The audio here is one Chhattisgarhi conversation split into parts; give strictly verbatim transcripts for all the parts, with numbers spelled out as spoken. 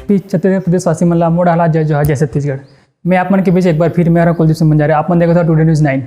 छत्तीसगढ़ प्रदेशवासी मन ला मोर डहर ले जय जोहार, जय छत्तीसगढ़। मैं आप मन के बीच एक बार फिर मैं हूं कुलदीप सिंह बंजारे। आप मन देखत हव Today News Nine।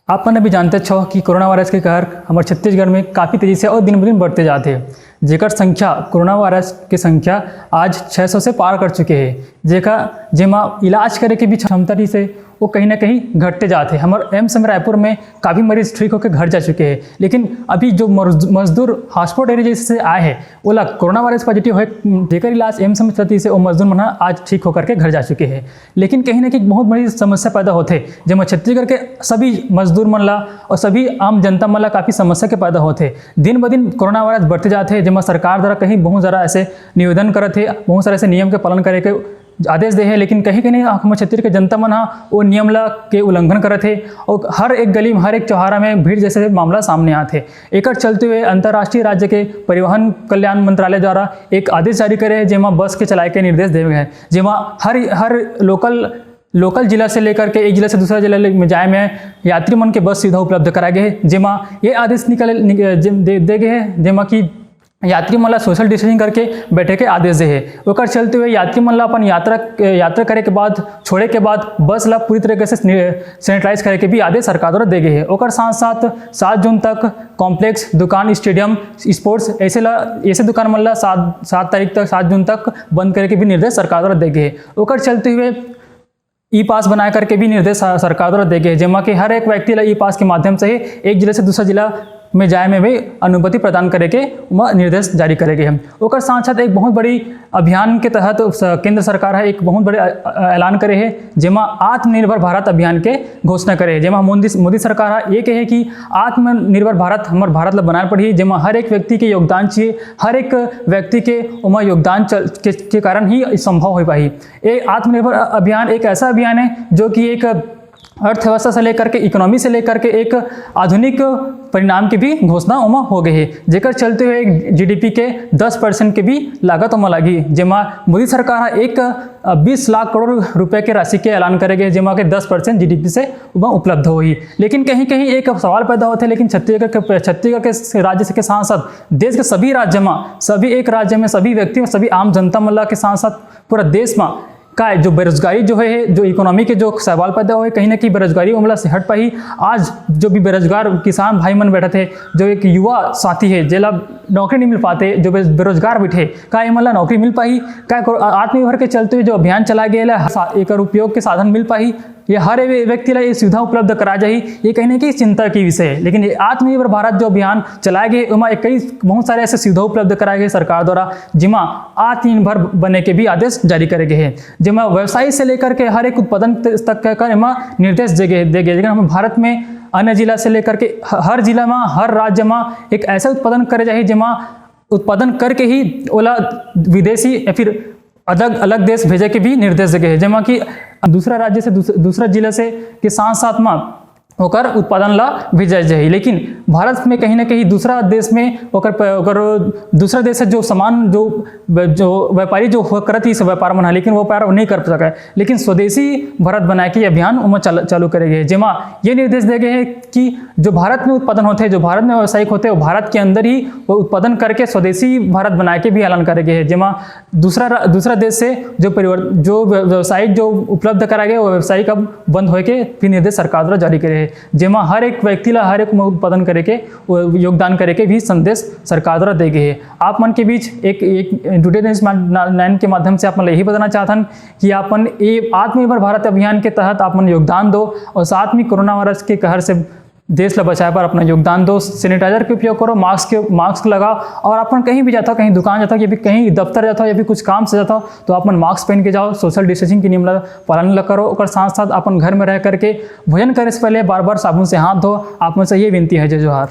आप मन अभी जानते छव कि कोरोना वायरस के कहर हमर छत्तीसगढ़ में काफ़ी तेजी से और दिन ब दिन बढ़ते जात हे, जेकर संख्या, कोरोना वायरस के संख्या आज छह सौ से पार कर चुके हे, जेका, जेमा इलाज करे के भी क्षमता रहिस हे, वो कहीं ना कहीं घटते जात हे। हमर एम्स में रायपुर में काफ़ी मरीज ठीक होकर घर जा चुके हे, लेकिन अभी जो मरज-, मजदूर हॉटस्पॉट एरिया जैसे से आए हे, ओला कोरोना वायरस पॉजिटिव होए, जेकर इलाज एम्स में चलत रहिस हे, वो मजदूर मन ह आज ठीक होकर के घर जा चुके हे। लेकिन कहीं ना कहीं बहुत बड़ी समस्या पैदा होथे, जेमा छत्तीसगढ़ के सभी मजदूर मन ला और सभी आम जनता मन ला काफ़ी समस्या के पैदा होथे। दिन ब दिन कोरोना वायरस बढ़ते जात हे, जेमा सरकार द्वारा कहीं बहुत सारा ऐसे निवेदन करत हे, बहुत सारे ऐसे नियम के पालन करे के आदेश दे हे, लेकिन कहीं कहीं हमर छत्तीसगढ़ के जनता मन ह वो नियम ला के उल्लंघन करत हे और हर एक गली में, हर एक चौहारा में भीड़ जैसे मामला सामने आत हे। एकर चलते हुए अंतर्राष्ट्रीय राज्य के परिवहन कल्याण मंत्रालय द्वारा एक आदेश जारी करे हे, जेमा बस के चलाए के निर्देश दे गे हे, जेमा हर, हर लोकल, लोकल जिला से लेकर के एक जिला से दूसरा जिला ले-, में जाए में यात्री मन के बस सुविधा उपलब्ध कराए गे हे, जेमा ये आदेश निकल, निक-, जे-, दे, दे गे हे, जेमा कि यात्री मन ला सोशल डिस्टेंसिंग करके बैठे के आदेश दे हे। ओकर चलते हुए यात्री मन ला अपन यात्रा, यात्रा करे के बाद, छोड़े के बाद बस ला पूरी तरीके से सैनि-, सैनिटाइज करे के भी आदेश सरकार द्वारा दे गे हे। ओकर साथ साथ सात जून तक कॉम्प्लेक्स, दुकान, स्टेडियम, स्पोर्ट्स ऐसे ला, ऐसे दुकान मन ला सात, सात तारीख तक, सात जून तक बंद करे के भी निर्देश सरकार द्वारा दे गे हे। ओकर चलते हुए ई पास बनाए करके भी निर्देश स-, सरकार द्वारा दे गे हे, जेमा कि हर एक व्यक्ति ला ई पास के माध्यम से ही एक जिला से दूसरा जिला में जाए में भी अनुमति प्रदान करे के ओमा निर्देश जारी करे गे हे। ओकर साथ साथ एक बहुत बड़ी अभियान के तहत स-, केंद्र सरकार ह एक बहुत बड़े अ-, अ-, ऐलान करे हे, जेमा आत्मनिर्भर भारत अभियान के घोषणा करे हे, जेमा मोदी, मोदी सरकार ह ये कहे कि आत्मनिर्भर भारत, हमर भारत ला बनाए पड़ही, जेमा हर एक व्यक्ति के योगदान चाहिए, हर एक व्यक्ति के ओमा योगदान चल-, के, के कारण ही संभव हो पाही। ये आत्मनिर्भर अभियान एक ऐसा अभियान है जो कि एक अर्थव्यवस्था से लेकर के, इकोनॉमी से लेकर के एक आधुनिक परिणाम की भी घोषणा ओमा हो गई है, जेकर चलते हुए जीडीपी के दस परसेंट के भी लागत ओमा लगी, जेमा मोदी सरकार ह एक, अ, बीस लाख करोड़ रुपए के राशि के ऐलान करे गए, जेमा के दस परसेंट जीडीपी से ओमा उपलब्ध होही। लेकिन कहीं कहीं एक सवाल पैदा होथे, लेकिन छत्तीसगढ़ के, छत्तीसगढ़ के राज्य के साथ साथ देश के सभी राज्य में, सभी एक राज्य में सभी व्यक्ति, सभी आम जनता मन ला के साथ साथ पूरा देश में का जो बेरोजगारी जो है, जो इकोनॉमी के जो सवाल पैदा होए, कहीं ना कहीं बेरोजगारी ओमला से हट पाही। आज जो भी बेरोजगार किसान भाई मन बैठत हे, जो एक युवा साथी है, जेला नौकरी नहीं मिल पाते, जो बे-, बेरोजगार बैठे, का एमन ला नौकरी मिल पाही? का को-, आ-, आत्मनिर्भर के चलते हुए जो अभियान चला गया है, सा-, एकर उपयोग के साधन मिल पाही? ये हर ए-, व्यक्ति ला ये सुविधा उपलब्ध करा जाही, ये कहीं ना कहीं चिंता की विषय है। लेकिन ये आत्मनिर्भर भारत जो अभियान चलाए गए, ओमा एक कई बहुत सारे ऐसे सुविधा उपलब्ध कराए गए सरकार द्वारा, जिमा आत्मनिर्भर बने के भी आदेश जारी करे गए हैं, जेमा व्यवसाय से लेकर के हर एक उत्पादन त-, तक के, का एमा निर्देश दे गए, दे गए। लेकिन हम भारत में अन्य जिला से लेकर के ह-, हर जिला में, हर राज्य में एक ऐसा उत्पादन करे जाही, जेमा उत्पादन करके ही ओला विदेशी या फिर अलग, अलग देश भेजे के भी निर्देश दे गए हैं, जेमा कि दूसरा राज्य से, दूस-, दूसरा जिला से के साथ साथ में ओकर उत्पादन ला भेजा जाही। लेकिन भारत में कहीं ना कहीं दूसरा देश में ओकर प-, ओकर दूसरा देश से जो सामान, जो, जो व्यापारी जो हो-, करत ही सब व्यापार मन ह, लेकिन वो व्यापार नहीं कर सके। लेकिन स्वदेशी भारत बनाए के अभियान ओमा चल-, चालू करे गए, जेमा ये निर्देश दे गए हैं कि जो भारत में उत्पादन होते, जो भारत में व्यावसायिक होते, वो भारत के अंदर ही वो उत्पादन करके स्वदेशी भारत बनाए के भी ऐलान करे गए हैं, जेमा दूसरा रा-, दूसरा देश से जो परिवर्त-, जो व्य-, व्यावसायिक जो उपलब्ध करा गया, वो व्यावसायिक अब बंद होए के भी निर्देश सरकार द्वारा जारी करे है, जेमा हर एक व्यक्ति ला हर एक उत्पादन करे के, वो योगदान करे के भी संदेश सरकार द्वारा दे गए है। आप मन के बीच एक, एक टुडे न्यूज मा-, ना-, नाइन के माध्यम से आप मन ला यही बताना चाहथन कि आप मन ये आत्मनिर्भर भारत अभियान के तहत आप मन योगदान दो और साथ में कोरोना वायरस के कहर से देश ला बचाए बर अपना योगदान दो। सैनिटाइजर के उपयोग करो, मास्क के, मास्क लगाओ और अपन कहीं भी जाता हो, कहीं दुकान जाता हो या फिर कहीं दफ्तर जाता हो या फिर कुछ काम से जाता हो, तो अपन मास्क पहन के जाओ, सोशल डिस्टेंसिंग के नियम ला पालन ला करो। ओकर साथ साथ अपन घर में रह करके भोजन करे से पहले बार बार साबुन से हाथ धो। आप मन से ये विनती है। जय जोहार।